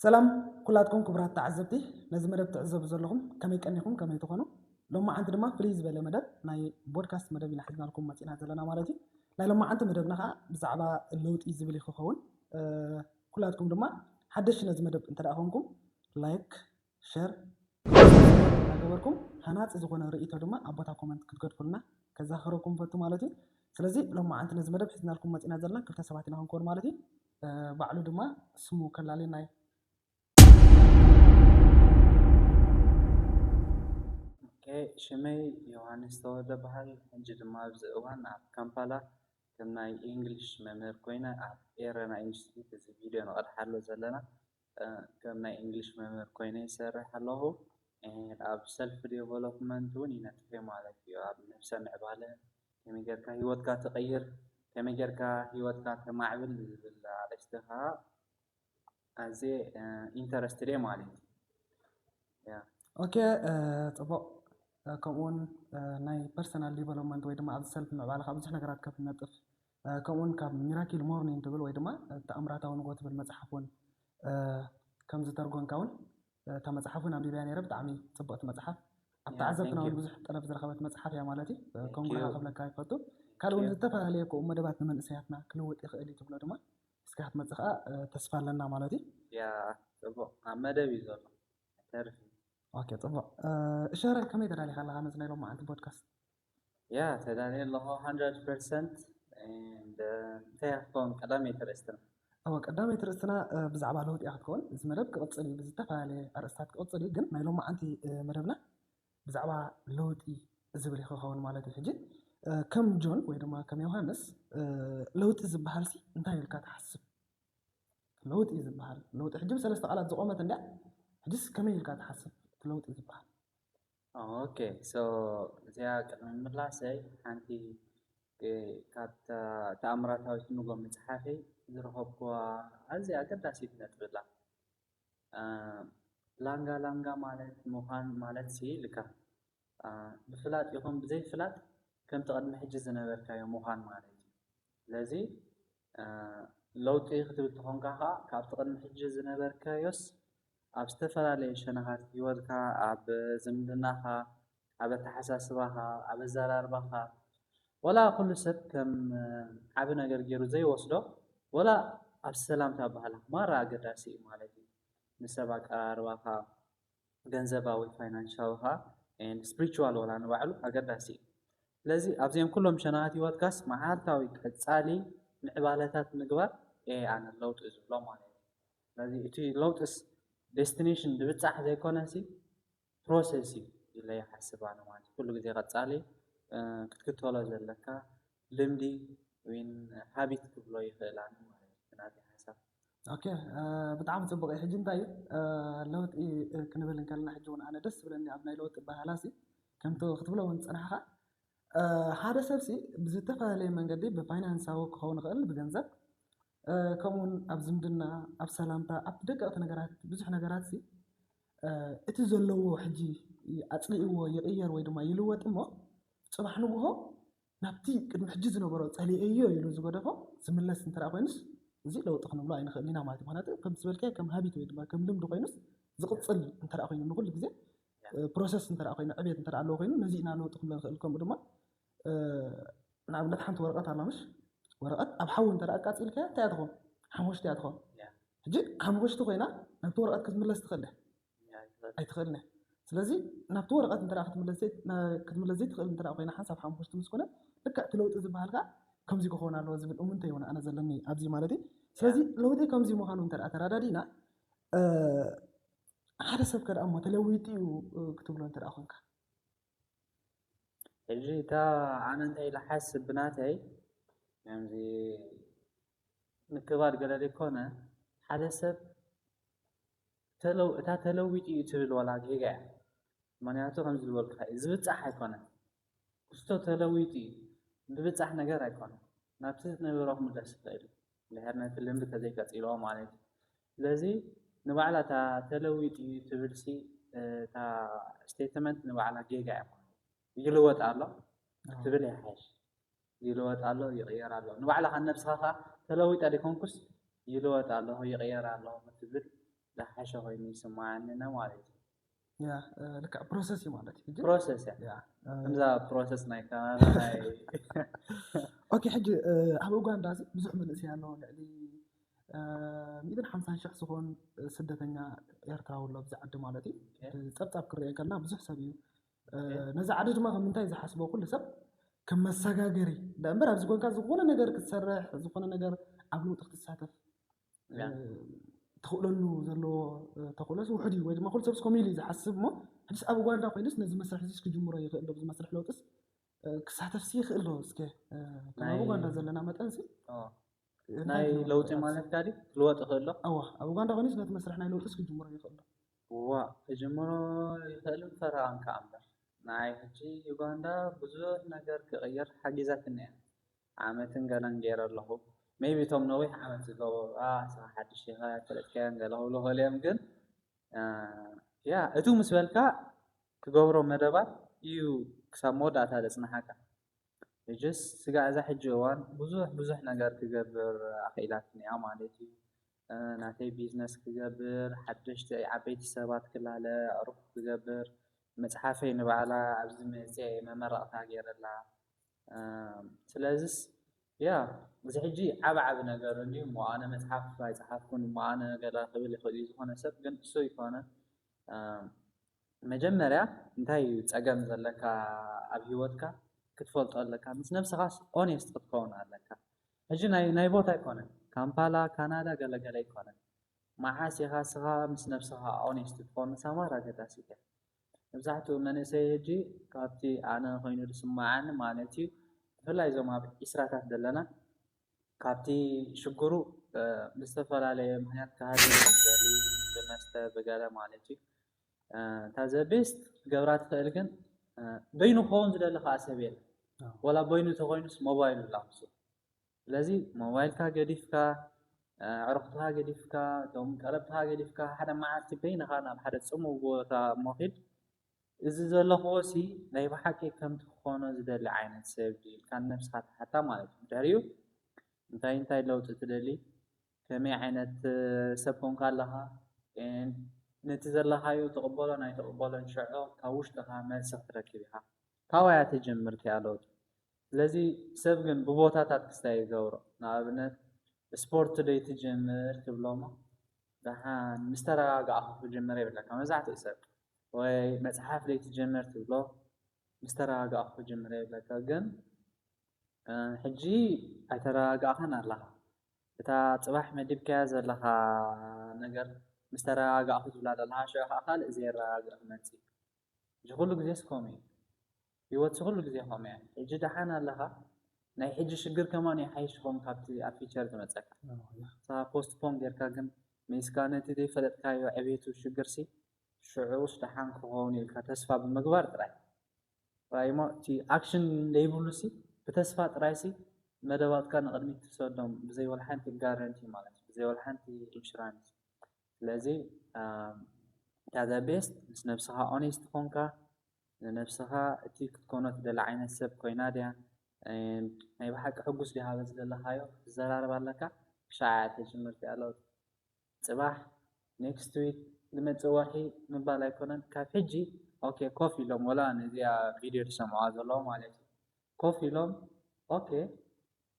ሰላም ኩላትኩም ክቡራት ተዓዘብቲ፣ ነዚ መደብ ትዕዘቡ ዘለኹም ከመይ ቀኒኹም፣ ከመይ ትኾኑ? ሎማዓንቲ ድማ ፍልይ ዝበለ መደብ፣ ናይ ፖድካስት መደብ ኢና ሒዝናልኩም መፂና ዘለና ማለት እዩ። ናይ ሎማዓንቲ መደብና ከዓ ብዛዕባ ለውጢ ዝብል እዩ ክኸውን። ኩላትኩም ድማ ሓደሽቲ ነዚ መደብ እንተ ደኣ ኮንኩም፣ ላይክ፣ ሸር እናገበርኩም ሃናፂ ዝኾነ ርእይቶ ድማ ኣብ ቦታ ኮመንት ክትገድፉልና ከዘኻኽረኩም ፈቱ ማለት እዩ። ስለዚ ሎማዓንቲ ነዚ መደብ ሒዝናልኩም መፂና ዘለና ክልተ ሰባት ኢና ክንኮን ማለት እዩ። ባዕሉ ድማ ስሙ ከላልየና እዩ። ሽመይ ዮሃንስ ተወልደ በሃል። ሕጂ ድማ ኣብዚ እዋን ኣብ ካምፓላ ከም ናይ ኢንግሊሽ መምህር ኮይነ ኣብ ኤረና ኢንስቲትዩት እዚ ቪድዮ ንቐድሓሎ ዘለና ከም ናይ ኢንግሊሽ መምህር ኮይነ ይሰርሕ ኣለኹ። ኣብ ሰልፍ ዴቨሎፕመንት እውን ይነጥፍ ማለት እዩ። ኣብ ነብሰ ምዕባለ ከመይ ጌርካ ህይወትካ ትቕይር፣ ከመይ ጌርካ ህይወትካ ተማዕብል ዝብል ኣርእስቲ ከዓ ኣዝየ ኢንተረስትድ እየ ማለት እዩ። ኦኬ፣ ፅቡቕ። ከምኡውን ናይ ፐርሰናል ዲቨሎፕመንት ወይ ድማ ኣብዚ ሰልፍ ምዕባለ ካብ ብዙሕ ነገራት ከም ትነጥፍ ከምኡውን ካብ ሚራኪል ሞርኒንግ ትብል ወይ ድማ ተኣምራታዊ ንጎ ትብል መፅሓፍ እውን ከም ዝተርጎንካ እውን እታ መፅሓፍ እውን ኣንቢበያ ነይረ። ብጣዕሚ ፅብቕቲ መፅሓፍ፣ ኣብ ተዓዘብትና እውን ብዙሕ ጠለብ ዝረኸበት መፅሓፍ እያ ማለት እዩ። ኮንግራ ክብለካ ይፈቱ። ካልእ እውን ዝተፈላለየ ከምኡ መደባት ንመንእሰያትና ክልውጥ ይኽእል እዩ ትብሎ ድማ እስካ ክትመፅእ ከዓ ተስፋ ኣለና ማለት እዩ። ያ፣ ፅቡቕ ኣብ መደብ እዩ ዘሎ። ተርፍ ኦኬ፣ ፅቡቕ። እሸረ፣ ከመይ ተዳሊኻ ኣለኻ ነዚ ናይ ሎማዓንቲ ፖድካስት? ያ፣ ተዳልየ ኣለኹ። ሓንድረድ ፐርሰንት። እንታይ ክትከውን ቀዳመይቲ ርእስትና? እወ፣ ቀዳመይቲ ርእስትና ብዛዕባ ለውጢ እያ ክትከውን። እዚ መደብ ክቕፅል እዩ፣ ብዝተፈላለየ ኣርእስታት ክቕፅል እዩ። ግን ናይ ሎማዓንቲ መደብና ብዛዕባ ለውጢ ዝብል እዩ ክኸውን ማለት እዩ። ሕጂ ከም ጆን ወይ ድማ ከም ዮሃንስ ለውጢ ዝበሃል ሲ እንታይ ኢልካ ትሓስብ? ለውጢ ዝበሃል ለውጢ ሕጂ ብሰለስተ ቃላት ዝቆመት እንድያ። ሕጂስ ከመይ ኢልካ ትሓስብ እቲ ለውጢ ዝበሃል? ኦኬ፣ ሶ እዚኣ ቅድሚ ምላሰይ ሓንቲ ካብ ተኣምራታዊት ንጎ መፅሓፈይ ዝረኸብኩዋ ኣዝያ ኣገዳሲት ነጥቢ ኣላ። ላንጋ ላንጋ ማለት ምዃን ማለት ሲ ልካ ብፍላጥ ይኹን ብዘይፍላጥ ከምቲ ቅድሚ ሕጂ ዝነበርካዮ ምዃን ማለት እዩ። ስለዚ ለውጢ ክትብል ተኾንካ ከዓ ካብቲ ቅድሚ ሕጂ ዝነበርካዮስ ኣብ ዝተፈላለየ ሸነኻት ህይወትካ፣ ኣብ ዝምድናኻ፣ ኣብ ኣተሓሳስባኻ፣ ኣብ ኣዘራርባኻ፣ ወላ ኩሉ ሰብ ከም ዓቢ ነገር ገይሩ ዘይወስዶ፣ ወላ ኣብ ሰላምታ ባህላ ማራ ኣገዳሲ እዩ ማለት እዩ። ንሰብ ኣቀራርባኻ፣ ገንዘባዊ ፋይናንሻዊ ኻ ስፕሪቹዋል ወላ ንባዕሉ ኣገዳሲ እዩ። ስለዚ ኣብዚኦም ኩሎም ሸነኻት ህይወትካስ መዓልታዊ ቀጻሊ ምዕባለታት ምግባር እየ ኣነ ለውጢ ዝብሎ ማለት እዩ። ስለዚ እቲ ለውጥስ ዴስቲኔሽን ድብጻሕ ዘይኮነሲ ፕሮሰስ እዩ ኢለ ይሓስብ ኣነ ማለት እዩ። ኩሉ ግዜ ቀጻሊ ክትክተሎ ዘለካ ልምዲ ወይን ሃቢት ክብሎ ይኽእል ኣነ ማለት እዩ። ናተይ ሓሳብ። ኦኬ፣ ብጣዕሚ ጽቡቕ እዩ። ሕጂ እንታይ እዩ ለውጢ ክንብል እንከለና፣ ሕጂ እውን ኣነ ደስ ዝብለኒ ኣብ ናይ ለውጢ ኣበሃህላሲ ከምቲ ክትብሎ እውን ዝጸናሕካ ሓደ ሰብሲ ብዝተፈላለየ መንገዲ ብፋይናንሳዊ ክኸውን ይኽእል፣ ብገንዘብ ከምኡውን ኣብ ዝምድና፣ ኣብ ሰላምታ፣ ኣብ ደቀቕቲ ነገራት፣ ብዙሕ ነገራት ሲ እቲ ዘለዎ ሕጂ ኣጽሊእዎ ይቕየር ወይ ድማ ይልወጥ እሞ ጽባሕ ንግሆ ናብቲ ቅድሚ ሕጂ ዝነበሮ ጸሊኤዮ ኢሉ ዝገደፎ ዝምለስ እንተ ኮይኑስ እዚ ለውጢ ክንብሎ ኣይንኽእል ኢና ማለት እዩ። ምክንያቱ ከም ዝበልካዮ ከም ሃቢት ወይ ድማ ከም ልምዲ ኮይኑስ ዝቕጽል እንተ ኮይኑ ንኩሉ ግዜ ፕሮሰስ እንተ ኮይኑ ዕቤት እንተ ኣለዎ ኮይኑ ነዚ ኢና ለውጢ ክንብሎ ንኽእል። ከምኡ ድማ ንኣብነት ሓንቲ ወረቐት ኣላ ምሽ ወረቐት ኣብ ሓዊ እንተ ኣቃጺልካያ እንታይ እያ ትኸውን? ሓሙሽቲ እያ ትኸውን። ሕጂ ሓሙኽሽቲ ኮይና ናብቲ ወረቐት ክትምለስ ትኽእል ድያ? ኣይትኽእልን እያ። ስለዚ ናብቲ ወረቐት እንተ ክትምለስ ዘይ- ና- ክትምለስ ዘይትኽእል እንተ ኮይና ሓንሳብ ሓሙኽሽቲ ምስ ኮነ ልክዕ እቲ ለውጢ ዝበሃል ከዓ ከምዚ ክኸውን ኣለዎ ዝብል እምንቶ ይውን ኣነ ዘለኒ ኣብዚ ማለት እዩ። ስለዚ ለውጢ ከምዚ ምዃኑ እንተ ተረዳዲእና ሓደ ሰብ ከደኣ እሞ ተለዊጡ እዩ ክትብሎ እንተ ኮንካ ሕጂ እታ ኣነ እንታይ ኢለ ሓስብ ብናተይ ከምዚ ምክባድ ገለ ዘይኮነ ሓደ ሰብ ተለው እታ ተለዊጡ እዩ ትብል ዋላ ጌጋ እያ። ምክንያቱ ከምዚ ዝበልካ እዩ ዝብፃሕ ኣይኮነን። ክስቶ ተለዊጡ እዩ ብብፃሕ ነገር ኣይኮነን። ናብቲ ዝነበሮ ክምለስ ይኽእል እዩ። ድሕር ነቲ ልምዲ ተዘይቀፂልዎ ማለት እዩ። ስለዚ ንባዕላ እታ ተለዊጡ እዩ ትብል ሲ እታ ስቴትመንት ንባዕላ ጌጋ እያ ማለት እዩ። ይልወጥ ኣሎ ክትብል ይሓይሽ። ይልወጥ ኣሎ ይቕየር ኣሎ። ንባዕልኻ ነብስኻ ከዓ ተለዊጠ ዘይኮንኩስ ይልወጥ ኣለኹ ይቕየር ኣለኹ ክትብል ዝሓሸ ኮይኑ ይስማዓኒ ማለት እዩ። ያ ልክዕ ፕሮሰስ እዩ ማለት እዩ። ፕሮሰስ እያ ያ ከምዛ ፕሮሰስ ናይ ካናዳ ናይ ኦኬ። ሕጂ ኣብ ኡጋንዳ እዚ ብዙሕ መንእሰይ ኣሎ፣ ልዕሊ ሚእትን ሓምሳን ሽሕ ዝኾን ስደተኛ ኤርትራዊ ኣሎ ኣብዚ ዓዲ ማለት እዩ። ጸብጻብ ክርአ ከለና ብዙሕ ሰብ እዩ። ነዚ ዓዲ ድማ ከም እንታይ ዝሓስቦ ኩሉ ሰብ ከም መሰጋገሪ እምበር ኣብዚ ኮንካ ዝኾነ ነገር ክትሰርሕ፣ ዝኾነ ነገር ኣብ ለውጢ ክትሳተፍ ተኽእለሉ ዘለዎ ተኽእሎስ ውሑድ እዩ፣ ወይ ድማ ኩሉ ሰብስ ከምኡ ኢሉ እዩ ዝሓስብ። እሞ ሕጅስ ኣብ ኡጋንዳ ኮይኑስ ነዚ መስርሕ እዚስ ክጅምሮ ይኽእል ዶ? ብዚ መስርሕ ለውጥስ ክሳተፍሲ ይኽእል ዶ? እስከ ከም ኣብ ኡጋንዳ ዘለና መጠን ሲ ናይ ለውጢ ማለት ካዲ ክልወጥ ይኽእል ዶ? ኣዋ ኣብ ኡጋንዳ ኮይኑስ ነቲ መስርሕ ናይ ለውጥስ ክጅምሮ ይኽእል ዶ? ዋ ክጅምሮ ይኽእል ፈረቓን ከዓ እምበር ንዓይ ሕጂ ዩጋንዳ ብዙሕ ነገር ክቕይር ሓጊዛትኒ እያ። ዓመትን ገለን ገይረ ኣለኹ። ሜቢ እቶም ነዊሕ ዓመት ዝገበሩ "ኣ፣ ንስኻ ሓድሽ ኢኻ ኣይፈለጥካዮን" ገለ ክብሉ ይኽእሉ እዮም፣ ግን ያ እቱ ምስ በልካ ክገብሮ መደባት እዩ ክሳብ መወዳእታ ዘጽንሓካ። ሕጅስ ስጋዕ እዛ ሕጂ እዋን ብዙሕ ብዙሕ ነገር ክገብር ኣኽኢላትኒ እያ ማለት እዩ። ናተይ ቢዝነስ ክገብር፣ ሓደሽቲ ዓበይቲ ሰባት ክላለ፣ ኣዕሩኽ ክገብር፣ መጽሓፈይ ንባዕላ ኣብዚ መጽየ መመረቕታ ገይረላ። ስለዚስ ያ እዚ ሕጂ ዓብ ዓብ ነገር እንድዩ እሞ ኣነ መጽሓፍ ኣይጸሓፍኩን እሞ ኣነ ገለ ክብል ይኽእል እዩ ዝኾነ ሰብ ግን እሱ ኣይኮነ መጀመርያ እንታይ እዩ ጸገም ዘለካ ኣብ ህይወትካ ክትፈልጦ ኣለካ ምስ ነብስኻስ ኦኔስት ክትከውን ኣለካ ሕጂ ናይ ናይ ቦታ ኣይኮነን ካምፓላ ካናዳ ገለገለ ኣይኮነን መዓስ ኢኻ ስኻ ምስ ነብስኻ ኦኔስት ትኾን ንሳማር ኣገዳሲት እያ መብዛሕትኡ መንእሰይ ሕጂ ካብቲ ኣነ ኮይኑ ዝስምዓኒ ማለት እዩ ብፍላይ እዞም ኣብ ዒስራታት ዘለና ካብቲ ሽግሩ ብዝተፈላለየ ምክንያት ክሃድም ዝደሊ ብመስተ ብገለ ማለት እዩ እታ ዘቤስት ክገብራ ትኽእል ግን በይኑ ክኸውን ዝደሊ ከዓ ሰብ የለ ወላ በይኑ ተኮይኑስ ሞባይሉ ላምሱ ስለዚ ሞባይልካ ገዲፍካ ኣዕሩኽትኻ ገዲፍካ እቶም ቀረብትኻ ገዲፍካ ሓደ መዓልቲ በይንኻ ናብ ሓደ ፅሙው ቦታ እሞ ኺድ እዚ ዘለኽዎ ሲ ናይ ብሓቂ ከምቲ ክኾኖ ዝደሊ ዓይነት ሰብ ድዩ ኢልካ ንነብስኻ ትሓታ ማለት እዩ ድሕሪኡ እንታይ እንታይ ለውጢ ትደሊ ከመይ ዓይነት ሰብ ኮንካ ኣለኻ ነቲ ዘለኻዮ ትቕበሎን ኣይትቕበሎን ሽዑ ካብ ውሽጥኻ መልሲ ክትረክብ ኢኻ ካባያ ትጅምር እቲኣ ለውጢ ስለዚ ሰብ ግን ብቦታታት ክስታይ ይገብሮ ንኣብነት ስፖርት ደይ ትጀምር ትብሎሞ ደሓን ምስ ተረጋጋእኹ ክጅምር ይብለካ መብዛሕትኡ ሰብ ወይ መፅሓፍ ደይ ትጀምር ትብሎ ምስ ተረጋጋእኹ ክጅምር ይብለካ ግን ሕጂ ኣይተረጋጋእኻን ኣለኻ እታ ፅባሕ መዲብካያ ዘለኻ ነገር ምስ ተረጋጋእኹ ትብላ ዘለኻ ሽዑ ከዓ ካልእ ዘየረጋግእ ክመፅእ እዚ ኩሉ ግዜስ ከምኡ እዩ። ህይወትሲ ኩሉ ግዜ ከምኡ እያ። ሕጂ ደሓን ኣለኻ፣ ናይ ሕጂ ሽግር ከማን ይሓይሽ ይኸውን ካብቲ ኣብ ፊቸር ዝመጸካ። ንስኻ ፖስትፖን ጌርካ ግን መይስካ ነቲ ዘይፈለጥካዮ ዕቤቱ ሽግርሲ ሽዑስ ደሓን ክኸውን ኢልካ ተስፋ ብምግባር ጥራይ። ጥራይ እሞ እቲ ኣክሽን ዘይብሉሲ ብተስፋ ጥራይሲ መደባትካ ንቕድሚት ትሰዶም ብዘይ ወላ ሓንቲ ጋረንቲ ማለት እዩ፣ ብዘይ ወላ ሓንቲ ኢንሹራንስ። ስለዚ እታ ዘ ቤስት ምስ ነብስኻ ኦኔስት ኮንካ ንነብስኻ እቲ ክትኮኖ ትደሊ ዓይነት ሰብ ኮይና ድያ ናይ ብሓቂ ሕጉስ ዲኻ በዚ ዘለኻዮ ክትዘራረብ ኣለካ ክሻዓ እያ ተጅምርቲ ኣለውት ፅባሕ ኔክስት ዊክ ዝመፅእ ወርሒ ምባል ኣይኮነን ካብ ሕጂ ኦኬ ኮፍ ኢሎም ወላ ነዚኣ ቪድዮ ዝሰምዑዋ ዘለዉ ማለት እዩ ኮፍ ኢሎም ኦኬ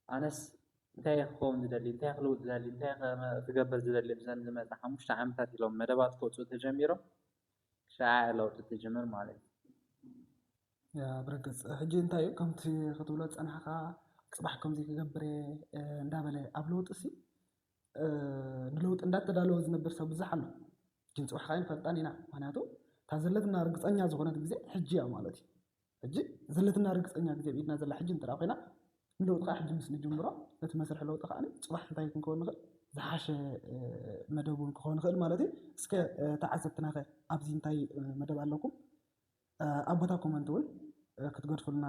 ኣነስ እንታይ እየ ክኸውን ዝደሊ እንታይ ክልውጥ ዝደሊ እንታይ ክገብር ዝደሊ ብዘን ዝመፃ ሓሙሽተ ዓመታት ኢሎም መደባት ክወፅኡ ተጀሚሮም ክሻዓ ለውጢ ትጅምር ማለት እዩ ያ ብርግፅ ሕጂ እንታይ እዩ ከምቲ ክትብሎ ዝፀናሕካ ፅባሕ ከምዚ ክገብር እየ እንዳበለ ኣብ ለውጢ ሲ ንለውጢ እንዳተዳለወ ዝነብር ሰብ ብዙሕ ኣሎ ግን ፅባሕ ከዓ ንፈልጣን ኢና ምክንያቱ እታ ዘለትና ርግፀኛ ዝኾነት ግዜ ሕጂ እያ ማለት እዩ ሕጂ ዘለትና ርግፀኛ ግዜ ብኢድና ዘላ ሕጂ እንተ ኮይና ንለውጢ ከዓ ሕጂ ምስ ንጅምሮ ነቲ መስርሒ ለውጢ ከዓ ፅባሕ እንታይ ክንከውን ንኽእል ዝሓሸ መደብ እውን ክኸውን ይኽእል ማለት እዩ እስከ ተዓዘብትናኸ ኣብዚ እንታይ መደብ ኣለኩም ኣብ ቦታ ኮመንት እውን ክትገድፉልና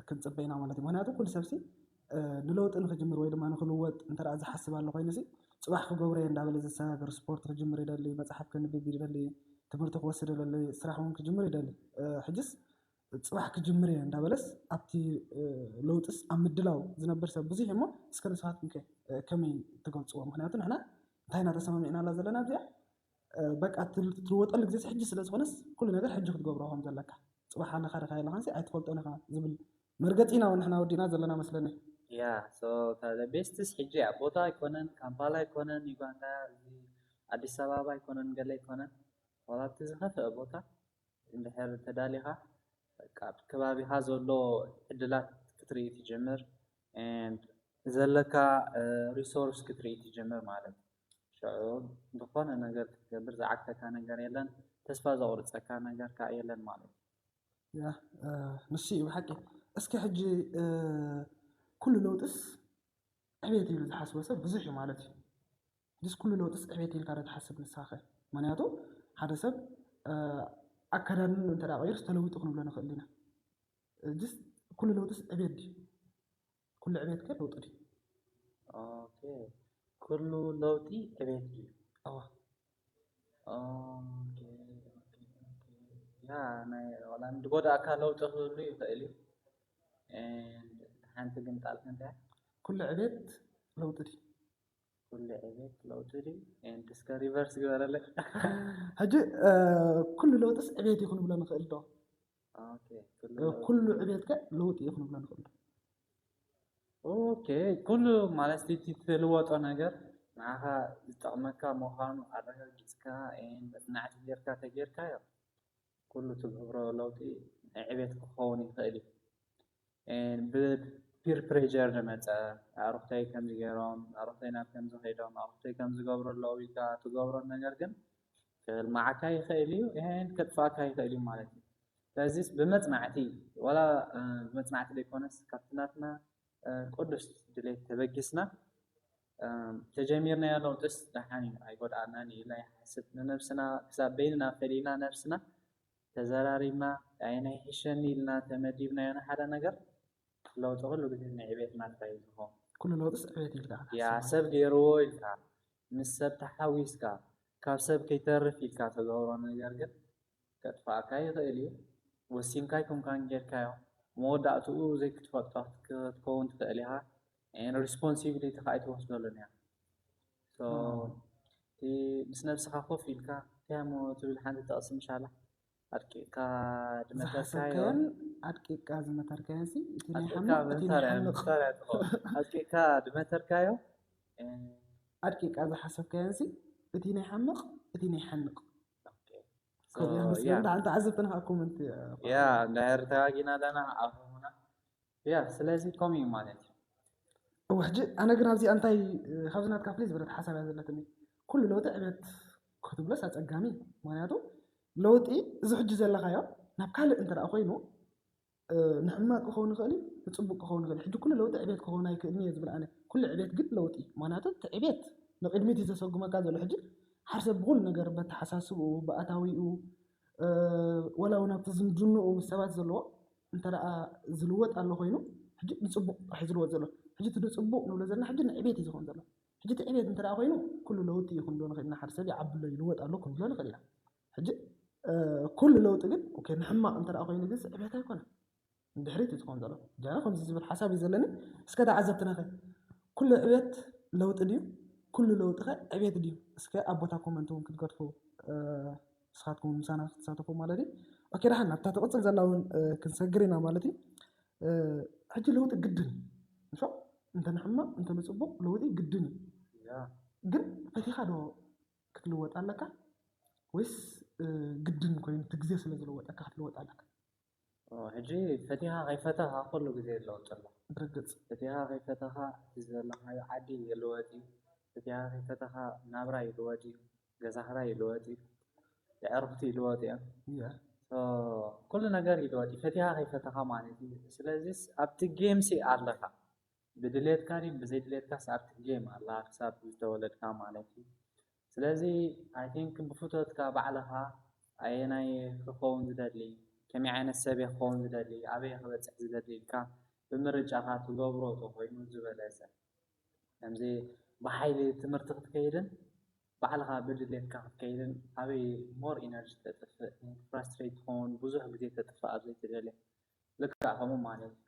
ክንፅበ ኢና ማለት እዩ ምክንያቱ ኩሉ ሰብሲ ንለውጢ ንክጅምር ወይ ድማ ንክልወጥ እንተ ዝሓስብ ኣሎ ኮይኑ ሲ ፅባሕ ክገብሮ እየ እንዳበለ ዘሰጋግር ስፖርት ክጅምር ይደሊ መፅሓፍ ከንብብ ይደሊ ትምህርቲ ክወስድ ይደሊ ስራሕ እውን ክጅምር ይደሊ ሕጅስ ፅባሕ ክጅምር እየ እንዳበለስ ኣብቲ ለውጥስ ኣብ ምድላው ዝነብር ሰብ ብዙሕ እሞ እስከ ንስኻትኩም ከ ከመይ ትገልፅዎ ምክንያቱ ንሕና እንታይ ኢና ተሰማሚዕናላ ዘለና እዚኣ በቃ ትልወጠሉ ግዜ ሕጂ ስለ ዝኾነስ ኩሉ ነገር ሕጂ ክትገብሮ ከም ዘለካ፣ ፅባሕ ኣለካ ርካ የለኻንሲ ኣይትፈልጦን ኢኻ ዝብል መርገፂ ኢና እውን ንሕና ወዲእና ዘለና መስለኒ። Yeah, so the best is ሕጂ እያ። ቦታ ኣይኮነን፣ ካምፓላ ኣይኮነን፣ ዩጋንዳ፣ እዚ ኣዲስ ኣበባ ኣይኮነን፣ ገለ ኣይኮነን፣ ዋላ እቲ ዝኸፍአ ቦታ እንድሕር ተዳሊኻ በቃ ኣብ ከባቢኻ ዘሎ ዕድላት ክትርኢ ትጅምር፣ and ዘለካ resource ክትርኢ ትጅምር ማለት እዩ። ሽዑ ዝኾነ ነገር ክትገብር ዝዓግተካ ነገር የለን፣ ተስፋ ዘቑርፀካ ነገር ከዓ የለን ማለት እዩ። ያ ንሱ እዩ ብሓቂ። እስኪ ሕጂ ኩሉ ለውጥስ ዕቤት ኢሉ ዝሓስቦ ሰብ ብዙሕ እዩ ማለት እዩ። ሕጅስ ኩሉ ለውጥስ ዕቤት ኢልካ ዶ ትሓስብ ንስኻ ኸ? ምክንያቱ ሓደ ሰብ ኣከዳድንኡ እንተ ደኣ ቀይሩስ ተለዊጡ ክንብሎ ንኽእል ኢና። ሕጅስ ኩሉ ለውጥስ ዕቤት ድዩ? ኩሉ ዕቤት ከ ለውጢ ድዩ? ኦኬ፣ ኩሉ ለውጢ ዕቤት ድዩ? እዋ ኦኬ፣ ኦኬ፣ ኦኬ። ያ ናይ ዋላ ዝጎዳእካ ለውጢ ክህሉ ይኽእል እዩ። And ሓንቲ ግን ቃል ከንታ ኩሉ ዕቤት ለውጢ ድዩ? ኩሉ ዕቤት ለውጢ ድዩ? And እስከ ሪቨርስ ግበረለይ። ሕጂ ኩሉ ለውጥስ ዕቤት እዩ ክንብሎ ንኽእል ዶ? ኦኬ፣ ኩሉ ኩሉ ዕቤት ከ ለውጢ እዩ ክንብሎ ንኽእል ዶ? ኦኬ፣ ኩሉ ማለት እቲ ትልወጦ ነገር ንዓኻ ዝጠቕመካ ምዃኑ ኣረጋጊፅካ፣ and መፅናዕቲ ጌርካ ተጌርካዮ ኩሉ ትገብሮ ለውጢ ናይ ዕቤት ክኸውን ይኽእል እዩ። And ብፒር ፕሬጀር ዝመፀ ኣዕሩኽተይ ከምዚ ገይሮም፣ ኣዕሩኽተይ ናብ ከምዚ ከይዶም፣ ኣዕሩኽተይ ከምዚ ገብሩ ኣለዉ ኢልካ ትገብሮ ነገር ግን ከልማዓካ ይኽእል እዩ፣ and ከጥፍኣካ ይኽእል እዩ ማለት እዩ። ስለዚስ ብመፅናዕቲ ዋላ ብመፅናዕቲ ዘይኮነስ ካብቲ ናትና ቅዱስ ድሌት ተበጊስና ተጀሚርናዮ ለውጥስ ደሓን እዩ ኣይጎድኣናን እዩ ኢልና ይሓስብ። ንነብስና ክሳብ በይንና ፈሊና ነብስና ተዘራሪብና ኣየናይ ይሕሸኒ ኢልና ተመዲብናዮ ንሓደ ነገር ለውጢ ኩሉ ግዜ ናይ ዕቤትና ጥራይ እዩ ዝኸውን። ኩሉ ለውጥስ ዕቤት ኢልካ ያ ሰብ ገይርዎ ኢልካ ምስ ሰብ ተሓዊስካ ካብ ሰብ ከይተርፍ ኢልካ ተገብሮ ነገር ግን ከጥፍኣካ ይኽእል እዩ። ወሲንካ ኣይኮንካን ጌርካዮ፣ መወዳእትኡ ዘይክትፈልጦ ክትከውን ትኽእል ኢኻ። ሪስፖንሲቢሊቲ ከዓ ኣይትወስደሉን እያ። So እቲ ምስ ነብስኻ ኮፍ ኢልካ እንታይ እሞ ትብል ሓንቲ ጥቕሲ ምሻላ ኣድቂቕካ ድመተርካዮ ዝሓሰብካዮን ኣድቂቕካ ዝመተርካዮን ሲ እቲ ናይ ኣድቂቕካ ሓምቕ እቲ ናይ መታርያ ሓምቕ መታርያ ትኸውን። ኣድቂቕካ ድመተርካዮ ኣድቂቕካ ዝሓሰብካዮን ሲ እቲ ናይ ሓምቕ እቲ ናይ ሓንቕ So, yeah. እንተ ተዓዘብትና ከዓ ኮመንት ያ እንድሕር ተጋጊና ኣለና ኣኹሙና ያ ስለዚ ከምኡ እዩ ማለት እዩ። እወ ሕጂ ኣነ ግን ኣብዚኣ እንታይ ካብዚ ናትካ ፍልይ ዝበለት ሓሳብ እያ ዘለትኒ። ኩሉ ለውጢ ዕቤት ክትብሎስ ኣፀጋሚ እዩ። ምክንያቱ ለውጢ እዚ ሕጂ ዘለካዮ ናብ ካልእ እንተ ደኣ ኮይኑ ንሕማቅ ክኸውን ይኽእል እዩ፣ ንፅቡቅ ክኸውን ይኽእል እዩ። ሕጂ ኩሉ ለውጢ ዕቤት ክኸውን ኣይክእልን እየ ዝብል ኣነ። ኩሉ ዕቤት ግን ለውጢ እዩ። ምክንያቱ እቲ ዕቤት ንቅድሚት እዩ ዘሰጉመካ ዘሎ። ሕጂ ሓደ ሰብ ብኩሉ ነገር በተሓሳስብኡ፣ ብኣታዊኡ፣ ወላ እውን ኣብቲ ዝምድንኡ ምስ ሰባት ዘለዎ እንተ ደኣ ዝልወጥ ኣሎ ኮይኑ ሕጂ ንፅቡቅ ጥራሕ እዩ ዝልወጥ ዘሎ። ሕጂ እቲ ንፅቡቅ ንብሎ ዘለና ሕጂ ንዕቤት እዩ ዝኸውን ዘሎ። ሕጂ እቲ ዕቤት እንተ ደኣ ኮይኑ ኩሉ ለውጢ እዩ ክንብሎ ንኽእል ኢና። ሓደ ሰብ ይዓቢ ኣሎ ይልወጥ ኣሎ ክንብሎ ንኽእል ኢና። ሕጂ ኩሉ ለውጢ ግን ኦኬ ንሕማቕ እንተ ደኣ ኮይኑ ግን ዕቤት ኣይኮነን። ንድሕሪት እዩ ዝኸውን ዘሎ። ጃና ከምዚ ዝብል ሓሳብ እዩ ዘለኒ። እስከ ተዓዘብትና ከ ኩሉ ዕቤት ለውጢ ድዩ? ኩሉ ለውጢ ከ ዕቤት ድዩ? እስከ ኣብ ቦታ ኮመንት እውን ክትገድፉ ንስኻትኩም ምሳና ክትሳተፉ ማለት እዩ። ኦኬ ደሓን ናብታ ትቕፅል ዘላ እውን ክንሰግር ኢና ማለት እዩ። ሕጂ ለውጢ ግድን እዩ። እንተ ንሕማቕ እንተ ንፅቡቕ ለውጢ ግድን እዩ። ግን ፈቲኻ ዶ ክትልወጥ ኣለካ ወይስ ግድን ኮይኑ እቲ ግዜ ስለ ዝለወጠካ ክትልወጥ ኣለካ? ሕጂ ፈቲኻ ከይፈተኻ ኩሉ ግዜ ለውጢ ኣሎ። ብርግፅ ፈቲኻ ከይፈተኻ እቲ ዘለኻዮ ዓዲ ይልወጥ እዩ። ፈቲኻ ከይፈተኻ ናብራ ይልወጥ እዩ። ገዛኻ ይልወጥ እዩ። የዕርኽቲ ይልወጥ እዮም። እያ ኩሉ ነገር ይልወጥ እዩ ፈቲኻ ከይፈተኻ ማለት እዩ። ስለዚስ ኣብቲ ጌም ሲ ኣለኻ ብድሌትካ ድዩ ብዘይድሌትካስ ኣብቲ ጌም ኣላ ክሳብ ዝተወለድካ ማለት እዩ። ስለዚ I think ብፍቶትካ ባዕልኻ ኣየናይ ክኸውን ዝደሊ ከመይ ዓይነት ሰብ እየ ክኸውን ዝደሊ ኣበይ ክበፅሕ ዝደሊ ኢልካ ብምርጫኻ ትገብሮ ተኮይኑ ዝበለፀ ከምዚ ብሓይሊ ትምህርቲ ክትከይድን ባዕልኻ ብድሌትካ ክትከይድን ኣበይ more energy ተጥፍእ frustrate ትኸውን ብዙሕ ግዜ ተጥፍእ ኣብ ዘይትደልዮ ልክዕ ከምኡ ማለት እዩ።